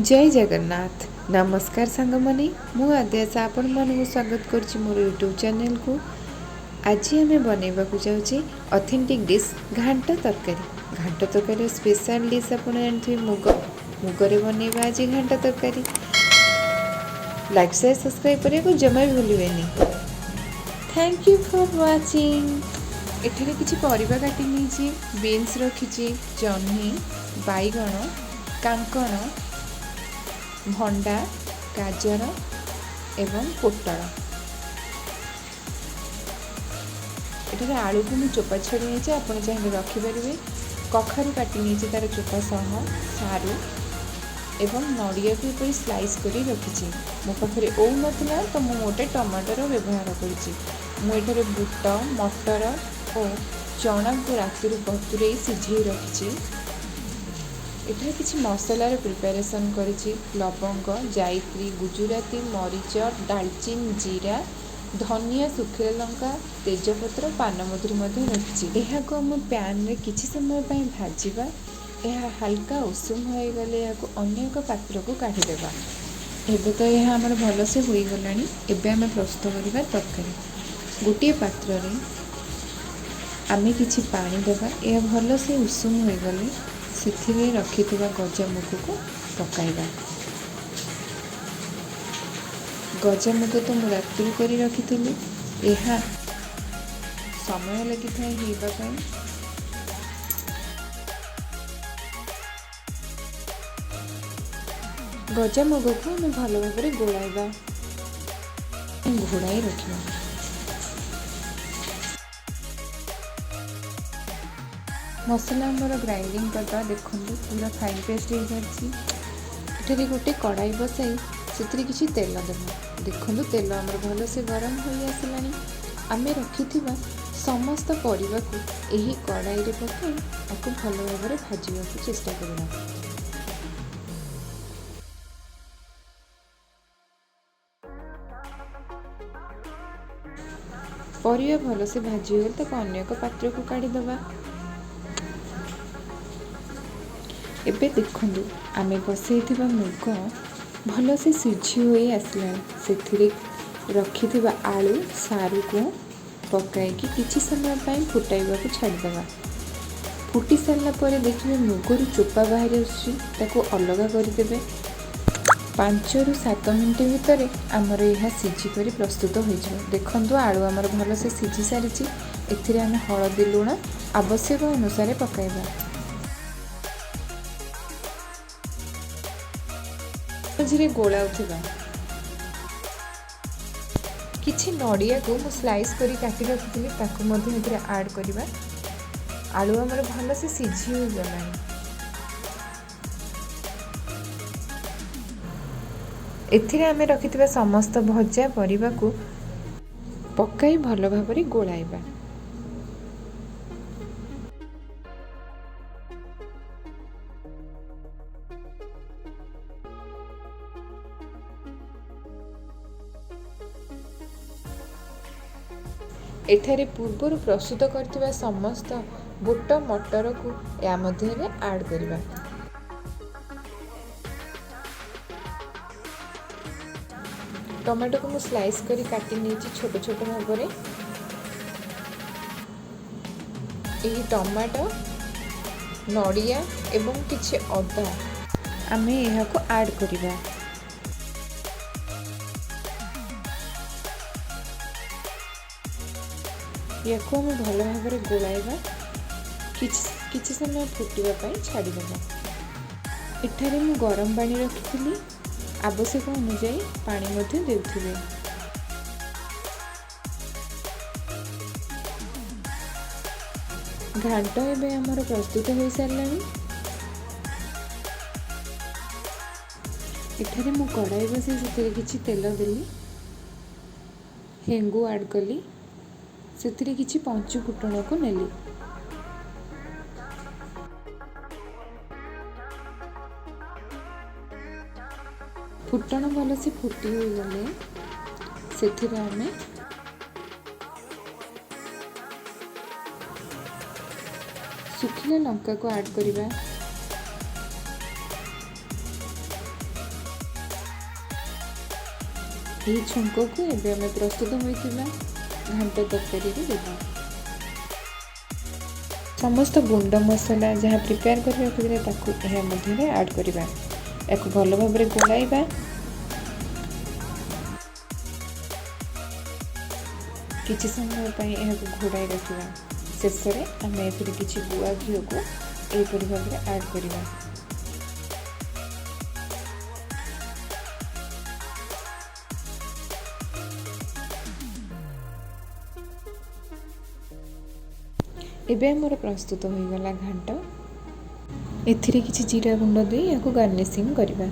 ଜୟ ଜଗନ୍ନାଥ। ନମସ୍କାର ସାଙ୍ଗମାନେ, ମୁଁ ଆଦ୍ୟାସା ଆପଣମାନଙ୍କୁ ସ୍ୱାଗତ କରୁଛି ମୋର ୟୁଟ୍ୟୁବ୍ ଚ୍ୟାନେଲକୁ। ଆଜି ଆମେ ବନେଇବାକୁ ଯାଉଛେ ଅଥେଣ୍ଟିକ୍ ଡିଶ୍ ଘାଣ୍ଟ ତରକାରୀ। ଘାଣ୍ଟ ତରକାରୀର ସ୍ପେଶାଲ୍ ଡିଶ୍ ଆପଣ ଜାଣିଥିବେ ମୁଗ। ମୁଗରେ ବନେଇବା ଆଜି ଘାଣ୍ଟ ତରକାରୀ। ଲାଇକ୍, ସେୟାର, ସବସ୍କ୍ରାଇବ୍ କରିବାକୁ ଜମା ବି ଭୁଲିବେନି। Thank you for watching. ଏଠାରେ କିଛି ପରିବା କାଟି ନେଇଛି। ବିନ୍ସ ରଖିଛି, ଜହ୍ନି, ବାଇଗଣ, କାଙ୍କଣ, ଭଣ୍ଡା, ଗାଜର ଏବଂ ପୋଟଳ। ଏଠାରେ ଆଳୁକୁ ମୁଁ ଚୋପା ଛଡ଼େଇ ନେଇଛି, ଆପଣ ଚାହିଁଲେ ରଖିପାରିବେ। କଖାରୁ କାଟି ନେଇଛି ତା'ର ଚୋପା ସହ, ସାରୁ ଏବଂ ନଡ଼ିଆକୁ ଏପରି ସ୍ଲାଇସ୍ କରି ରଖିଛି। ମୋ ପାଖରେ ଓଉ ନଥିଲା ତ ମୁଁ ଗୋଟେ ଟମାଟୋର ବ୍ୟବହାର କରିଛି। ମୁଁ ଏଠାରେ ବୁଟ, ମଟର ଓ ଚଣାକୁ ରାତିରୁ ବତୁରେଇ ସିଝେଇ ରଖିଛି। ଏଠାରେ କିଛି ମସଲାର ପ୍ରିପାରେସନ୍ କରିଛି। ଲବଙ୍ଗ, ଜାଇତ୍ରୀ, ଗୁଜୁରାତି, ମରିଚ, ଡାଲଚିନି, ଜିରା, ଧନିଆ, ଶୁଖିଲା ଲଙ୍କା, ତେଜପତ୍ର, ପାନମଧୁରୀ ମଧ୍ୟ ରଖିଛି। ଏହାକୁ ଆମେ ପ୍ୟାନ୍ରେ କିଛି ସମୟ ପାଇଁ ଭାଜିବା। ଏହା ହାଲକା ଉଷୁମ ହୋଇଗଲେ ଏହାକୁ ଅନ୍ୟ ଏକ ପାତ୍ରକୁ କାଢ଼ିଦେବା। ଏବେ ତ ଏହା ଆମର ଭଲସେ ହୋଇଗଲାଣି। ଏବେ ଆମେ ପ୍ରସ୍ତୁତ କରିବା ତରକାରୀ। ଗୋଟିଏ ପାତ୍ରରେ ଆମେ କିଛି ପାଣି ଦେବା। ଏହା ଭଲସେ ଉଷୁମ ହୋଇଗଲେ ସେଥିରେ ରଖିଥିବା ଗଜାମୁଗକୁ ପକାଇବା। ଗଜାମୁଗ ତ ମୁଁ ରାତିରୁ କରି ରଖିଥିଲି, ଏହା ସମୟ ଲାଗିଥାଏ ହେବା ପାଇଁ। ଗଜାମୁଗକୁ ଆମେ ଭଲ ଭାବରେ ଗୋଳାଇବା, ଘୋଡ଼ାଇ ରଖିବା। ମସଲା ଆମର ଗ୍ରାଇଣ୍ଡିଙ୍ଗ କରିଦେବା। ଦେଖନ୍ତୁ, ପୁରା ଫାଇନ୍ ପେଷ୍ଟ ହେଇସାରିଛି। ଏଠାରେ ଗୋଟେ କଡ଼ାଇ ବସାଇ ସେଥିରେ କିଛି ତେଲ ଦେବା। ଦେଖନ୍ତୁ, ତେଲ ଆମର ଭଲସେ ଗରମ ହୋଇ ଆସିଲାଣି। ଆମେ ରଖିଥିବା ସମସ୍ତ ପରିବାକୁ ଏହି କଡ଼ାଇରେ ପକାଇ ତାକୁ ଭଲ ଭାବରେ ଭାଜିବାକୁ ଚେଷ୍ଟା କରିବା। ପରିବା ଭଲସେ ଭାଜି ହୋଇଗଲେ ତାକୁ ଅନ୍ୟ ଏକ ପାତ୍ରକୁ କାଢ଼ିଦେବା। ଏବେ ଦେଖନ୍ତୁ, ଆମେ ବସେଇଥିବା ମୁଗ ଭଲସେ ସିଝି ହୋଇ ଆସିଲାଣି। ସେଥିରେ ରଖିଥିବା ଆଳୁ, ସାରୁକୁ ପକାଇକି କିଛି ସମୟ ପାଇଁ ଫୁଟାଇବାକୁ ଛାଡ଼ିଦେବା। ଫୁଟି ସାରିଲା ପରେ ଦେଖିବେ ମୁଗରୁ ଚୋପା ବାହାରି ଆସୁଛି, ତାକୁ ଅଲଗା କରିଦେବେ। 5ରୁ 7 ମିନିଟ୍ ଭିତରେ ଆମର ଏହା ସିଝିକରି ପ୍ରସ୍ତୁତ ହୋଇଯିବ। ଦେଖନ୍ତୁ, ଆଳୁ ଆମର ଭଲସେ ସିଝି ସାରିଛି। ଏଥିରେ ଆମେ ହଳଦୀ, ଲୁଣ ଆବଶ୍ୟକ ଅନୁସାରେ ପକାଇବା। ମଝିରେ ଗୋଳାଉଥିବା କିଛି ନଡ଼ିଆକୁ ମୁଁ ସ୍ଲାଇସ୍ କରି କାଟି ରଖିଥିଲି, ତାକୁ ମଧ୍ୟ ଏଥିରେ ଆଡ଼୍ କରିବା। ଆଳୁ ଆମର ଭଲସେ ସିଝି ହୋଇଗଲାଣି। ଏଥିରେ ଆମେ ରଖିଥିବା ସମସ୍ତ ଭଜା ପରିବାକୁ ପକାଇ ଭଲ ଭାବରେ ଗୋଳାଇବା। ଏଠାରେ ପୂର୍ବରୁ ପ୍ରସ୍ତୁତ କରିଥିବା ସମସ୍ତ ବୁଟ, ମଟରକୁ ଏହା ମଧ୍ୟରେ ଆଡ଼୍ କରିବା। ଟମାଟୋକୁ ମୁଁ ସ୍ଲାଇସ୍ କରି କାଟି ନେଇଛି ଛୋଟ ଛୋଟ ଭାବରେ। ଏହି ଟମାଟୋ, ନଡ଼ିଆ ଏବଂ କିଛି ଅଦା ଆମେ ଏହାକୁ ଆଡ଼୍ କରିବା। ୟାକୁ ଆମେ ଭଲ ଭାବରେ ଗୋଳାଇବା। କିଛି କିଛି ସମୟ ଫୁଟିବା ପାଇଁ ଛାଡ଼ିଦେବା। ଏଠାରେ ମୁଁ ଗରମ ପାଣି ରଖିଥିଲି, ଆବଶ୍ୟକ ଅନୁଯାୟୀ ପାଣି ମଧ୍ୟ ଦେଉଥିବେ। ଘାଣ୍ଟ ଏବେ ଆମର ପ୍ରସ୍ତୁତ ହୋଇସାରିଲାଣି। ଏଠାରେ ମୁଁ କଡ଼ାଇ ବସାଇ ସେଥିରେ କିଛି ତେଲ ଦେଲି, ହେଙ୍ଗୁ ଆଡ଼୍ କଲି, ସେଥିରେ କିଛି ପଞ୍ଚୁ ଫୁଟଣକୁ ନେଲି। ଫୁଟଣ ଭଲସେ ଫୁଟି ହୋଇଗଲେ ସେଥିରେ ଆମେ ଶୁଖିଲା ଲଙ୍କାକୁ ଆଡ଼୍ କରିବା। ଏହି ଛୁଙ୍କକୁ ଏବେ ଆମେ ପ୍ରସ୍ତୁତ ହୋଇଥିବା ଘାଣ୍ଟ ତରକାରୀରେ ଦେବା। ସମସ୍ତ ଗୁଣ୍ଡ ମସଲା ଯାହା ପ୍ରିପେୟାର କରି ରଖିଥିଲେ, ତାକୁ ଏହା ମଧ୍ୟରେ ଆଡ଼୍ କରିବା। ଏହାକୁ ଭଲ ଭାବରେ ଗୋଳାଇବା। କିଛି ସମୟ ପାଇଁ ଏହାକୁ ଘୋଡ଼ାଇ ରଖିବା। ଶେଷରେ ଆମେ ଏଥିରେ କିଛି ଗୁଆ ଘିଅକୁ ଏହିପରି ଭାବରେ ଆଡ଼୍ କରିବା। ଏବେ ଆମର ପ୍ରସ୍ତୁତ ହୋଇଗଲା ଘାଣ୍ଟ। ଏଥିରେ କିଛି ଜିରା ଗୁଣ୍ଡ ଦେଇ ଏହାକୁ ଗାର୍ନିସିଂ କରିବା।